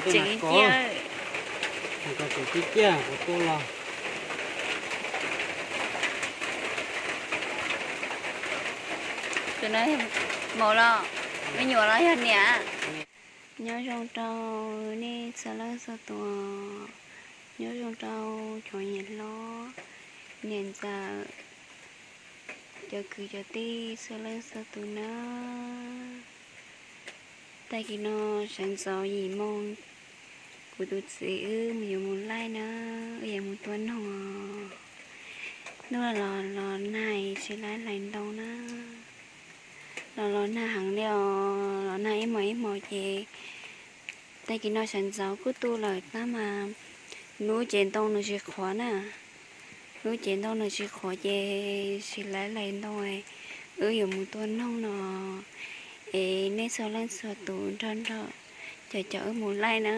Tseem ib tiag. Tseem ib tiag, kuv tua los. Tus no maum los, me nyuam los yog niam? Nyob zoo rau nej txhua leej txhua tus, nyob zoo rau cov niam hlob, niam ntxawm, cov kwv cov tij txhua leej txhua tus nawb. Tag kis no sawv ntxov yim moo, kuv tus txiv wb mus yuav mus laij na, wb yuav mus tua noog. Hnub no los los nag tsis laib hlais ntoo na. Los los nag heev li os, los nag ib hmos ib hmos ces tag kis no sawv ntxov kuj tu lawm tab mas lub cev ntoo nws tsis qhuav na. Lub cev ntoo nws tsis qhuav ces tsis laib hlais ntoo, wb yuav mus tua noog no. Es nej txhua leej txhua tus nrog nrog caum caum wb mus laij na.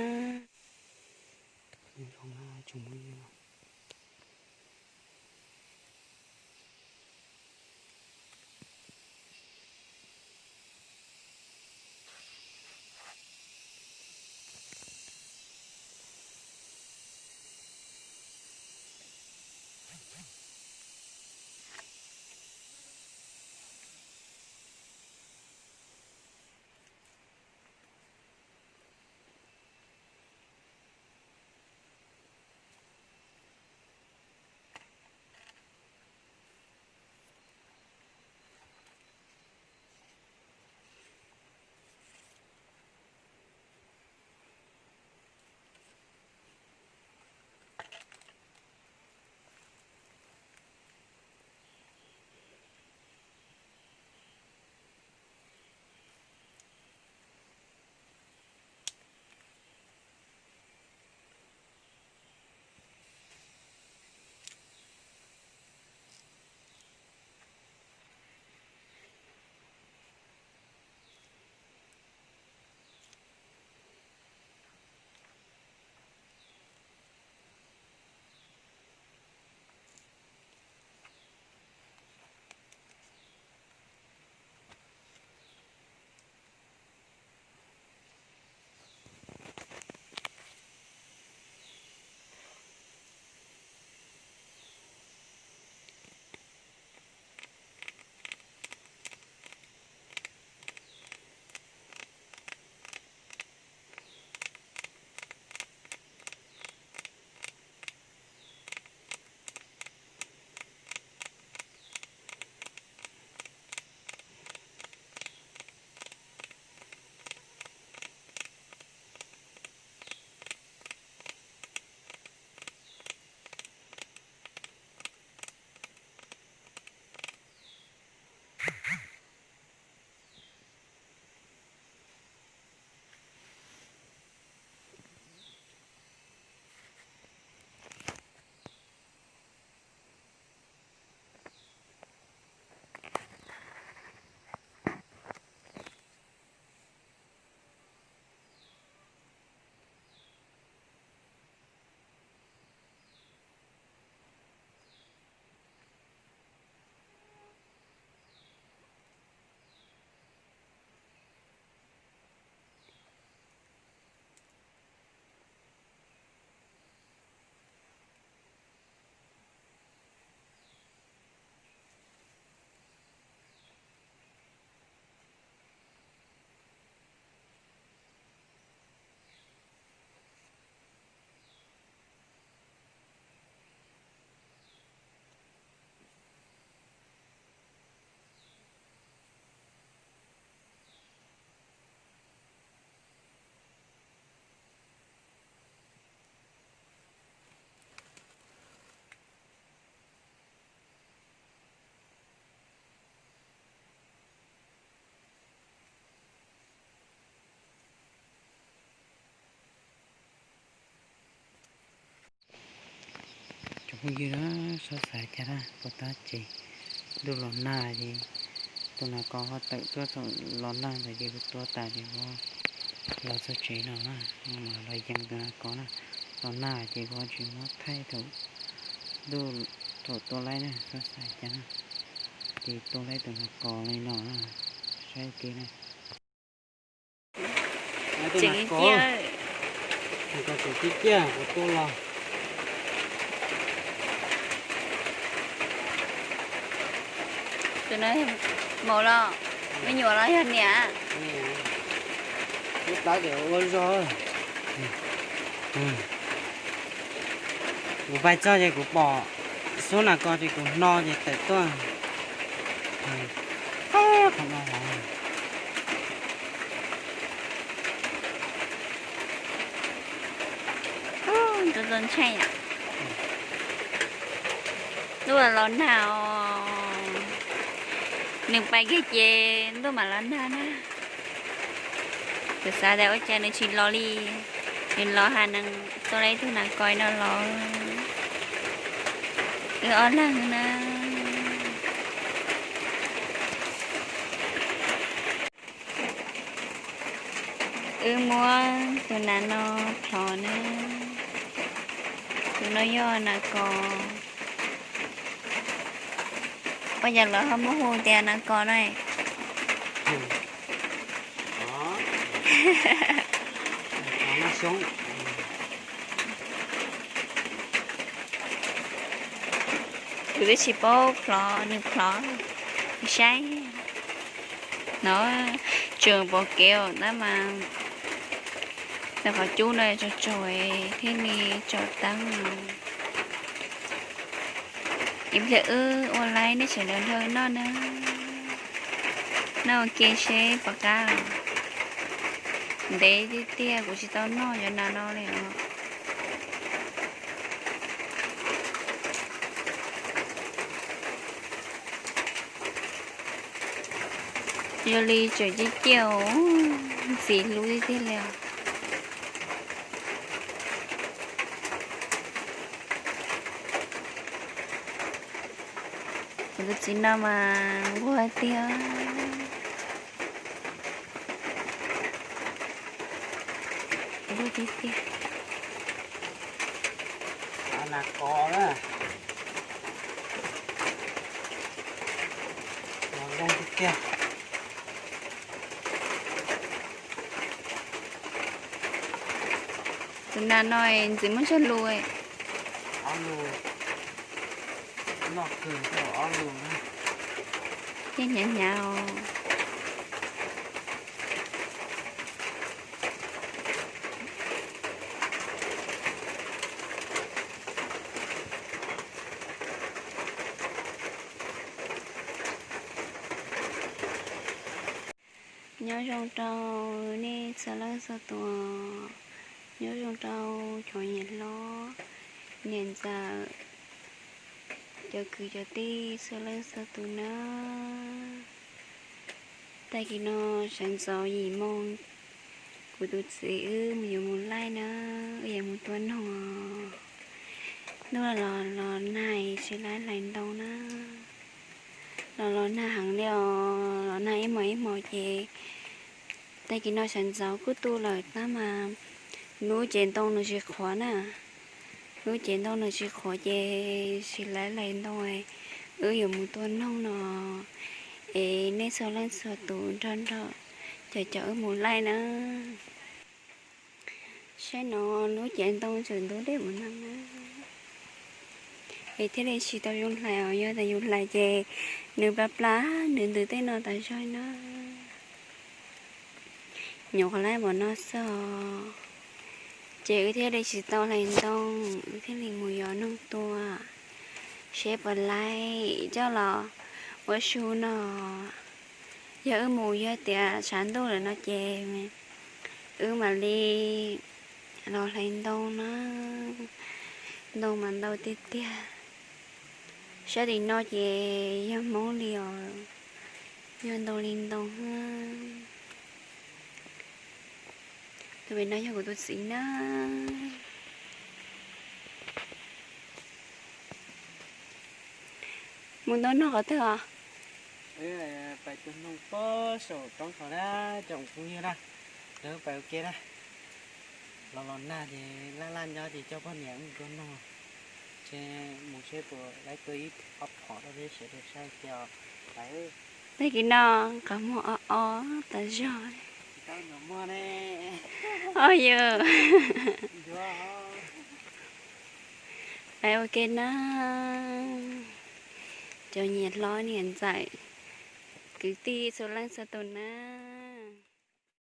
Cov phooj ywg na, sab xav cas na, puas tab tsev, ntuj los nag ces tus nas kos ho tawm tuaj thaum los nag ntawd ces kuv tua tas ces kuv los txog tsev no na, los yees tus nas kos na, los nag ces kuv tsis muab thaij thaum ntuj, thaum tua laib na, sab xav cas na, ces tua laib tus nas kos li no na, saib kev na. Tseem ib tiag. Ko tseem ciaj ciaj kuv tuaj los. Tus no maum los, me nyuam los yog niam? Lub plab tseem ua zog. Kuv pais txog ces kuv pom xub nas ko ces kuv hno ces tawm tuaj. Ntuj los nag os. Nws pais kiag ces ntuj mam los nag na. Kuv xav tias ua cas nws tsis los li. Nws los ha nees tuaj la ib tug nas ko no los. Wb ob leeg na. Wb muab tus nas no plhov na. Tus no yog nas kos. Ua cas lawv ho muab hu tias nas kos no? Kuv twb tsis paub plhov, nws plhov, nws saib no. Tseem pom kev os, tab mas qhov cub no tsaug tsaug thiaj li tsom teeb. Ib pliag wb ua laib nej sawv daws nrog noj na. Noj ua ke seb puas qab. Ntev tiag tiag kuv tsis tau noj cov nas no li os. Yog li tseem ciaj ciaj, ntxim hlub tiag tiag li os. Kuv tus txiv no mas nquag tiag. Nquag tiag tiag. Nas kos na. Los zoo tiag tiag. Tus nas no ntxim muaj tsawg lus? Ob lus. Noj kawg ob lus na. Yeej hnyav hnyav os. Nyob zoo rau nej txhua leej txhua tus, nyob zoo rau cov niam hlob, niam ntxawm, cov kwv cov tij txhua leej txhua tus nawb. Tag kis no sawv ntxov yim moo, kuv tus txiv wb mus yuav mus laij na, wb yuav mus tua noog. Hnub no los los nag tsis laib hlais ntoo na. Los los nag heev li os, los nag ib hmos ib hmos ces tag kis no sawv ntxov kuj tu lawm tab mas lub cev ntoo nws tsis qhuav na. Lub cev ntoo nws tsis qhuav ces tsis laib hlais ntoo, wb yuav mus tua noog no. Es nej txhua leej txhua tus nrog nrog caum caum wb mus laij na. Saib no lub cev ntoo tseem ntub dej mus no na. Es thiaj li tsis tau yus hlais os, yog tias yus hlais ces nws plab plab nws ntws tej no tas zog na. Nyuam qhuav laib npaum no xwb os. Ces wb thiaj li tsis tau hlais ntoo, wb thiaj li mus yuav noog tua seb puas laib coj los ua su no. Yog wb mus yog tias tshav ntuj lawm no ces wb mam li los hlais ntoo na. Ntoo mas ntau tiag tiag. Sab tim no ces yog Hmoob li os, yog ntau li ntoo. Tus pem no yog kuv tus txiv na. Mus tua noog qhov twg os? Pais tua noog puag saum roob tod na, tsoom phooj ywg na, lawv pais ua ke na. Los los nag ces laj laj nyob ces coj poj niam mus tua noog, ces mus seb puas laib tua ib ob phom rau peb sawv daws saib kiag os. Tag kis no qhov muag o o tas zog. Os yus. Peb ua ke na, cov niam hlob niam ntxawm, kwv tij txhua leej txhua tus na.